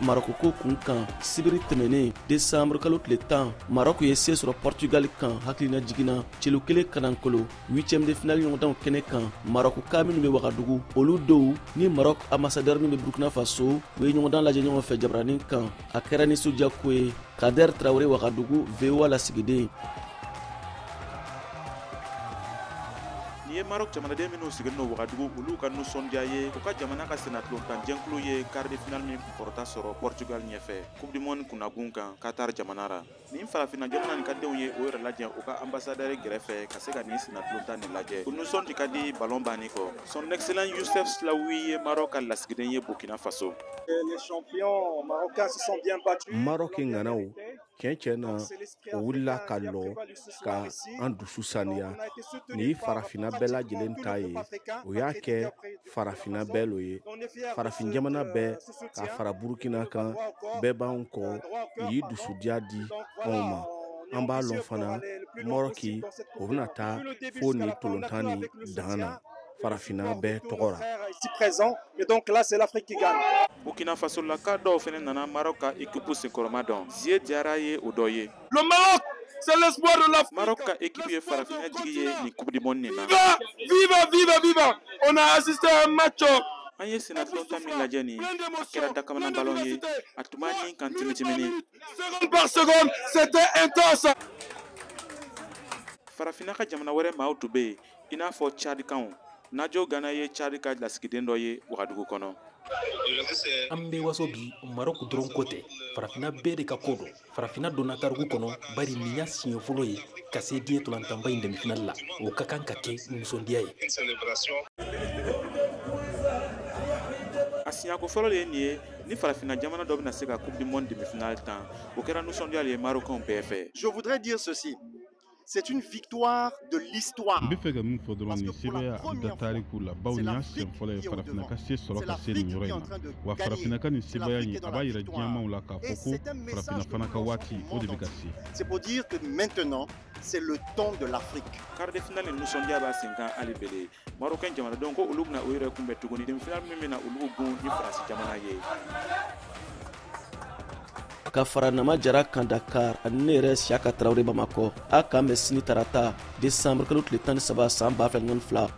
Marɔku ko kun kan. Sibiri tɛmɛnen, desanburu kalo tile 10, Marɔku ye se sɔrɔ Portugal kan. Hakilina jiginna celu kelen kanankolo huitième de finale ɲɔgɔndanw kɛnɛ kan. Marɔku ka minnu bɛ Wagadugu, olu dɔw ni Marɔku ambassadeur min bɛ Burkina Faso, u ye ɲɔgɔndan lajɛ ɲɔgɔn fɛ jabaranin kan. A kɛra nisɔndiya ko ye. Kader Traoré, Wagadugu, VOA lasigiden. Nin ye Maroc jamanaden minnu sigilen don Wagadugu, olu ka nisɔndiya ye. U ka jamana ka sennatulontan jɛkulu ye quart de finale min kunkɔrɔta sɔrɔ Portugal ɲɛfɛ Coupe du monde kunnagun kan Qatar jamana ra. Nin farafinna jamana nin ka denw ye o yɛrɛ lajɛ u ka ambassadeur gɛrɛfɛ ka se ka nin sennatulontan nin lajɛ. U nisɔndi ka di ballon banni kɔ. Son Excellence Youssef Slaoui ye Maroc ka lasigiden ye Burkina Faso. Les champions marocains se sont bien battus. Maroc ŋanaw tiɲɛ na, o wulila ka lɔ ka an dusu saniya. Nin ye farafinna bɛɛ lajɛlen ta ye. O y'a kɛ farafinna bɛɛ lo ye, farafin jamana bɛɛ ka fara Burukina kan, bɛɛ b'an kɔ. Nin ye dusudiya di anw ma. An b'a lɔn fana, Mɔrɔki o bɛna taa fo nin tolontan nin dan na farafinna bɛɛ tɔgɔ la. Ici présent, et donc là, c'est l'Afrique qui gagne. Burkina Faso la ka dɔw fɛnɛ nana Maroc ka équipe senkɔrɔma dɔn. Zie Diarra ye o dɔ ye. Le Maroc, c'est l'espoir de l'Afrique. Maroc ka équipe ye farafinna jigi ye nin Coupe du monde nin na. Viva, viva, viva, viva. On a assisté à un match. An ye sennatulontan min lajɛ nin, a kɛra dakamana balon ye. A tun b'a ɲini kan timitimini. Seconde par seconde, c'était intense. Farafinna ka jamana wɛrɛ maaw tun bɛ yen, i n'a fɔ Tchadikaw. Najo Gana ye Tchad ka lasigiden dɔ ye Wagadugu kɔnɔ. An bɛ waso bi, Marɔku dɔrɔn ko tɛ, farafinna bɛɛ de ka ko don. Farafinna donna tariku kɔnɔ, bari nin y'a siɲɛ fɔlɔ ye ka se diɲɛ tolantanba in demi-finale la. O ka kan ka kɛ nisɔndiya ye. A siɲɛko fɔlɔ de ye nin ye ni farafinna jamana dɔ bɛna se ka Coupe du monde demi-finale tan. O kɛra nisɔndiya de ye Marocains bɛɛ fɛ. Je voudrais dire ceci. C'est une victoire de l'histoire. N bɛ fɛ ka min fɔ dɔrɔn, nin sebaaya a bɛ da tariku la, bawo nin y'a siɲɛ fɔlɔ ye farafinna ka se sɔrɔ ka se nin yɔrɔ in na. Wa farafinna ka nin sebaaya in, a b'a yira diɲɛmaw la k'a fɔ ko farafinna fana ka waati o de bɛ ka se. C'est pour dire que maintenant, c'est le temps de l'Afrique. Quart de finale nisɔndiya b'a sen kan hali bele. Marocain jamanadenw ko olu bɛna o yɛrɛ kunbɛn tuguni demi-finale min bɛna olu gun ni Faransi jamana ye. Ka fara Nama Jara kan Dakar, ani ne yɛrɛ Siyaka Tarawele Bamakɔ. A k'an bɛn sini tarata, desanburu kalo tile 13, san 2022.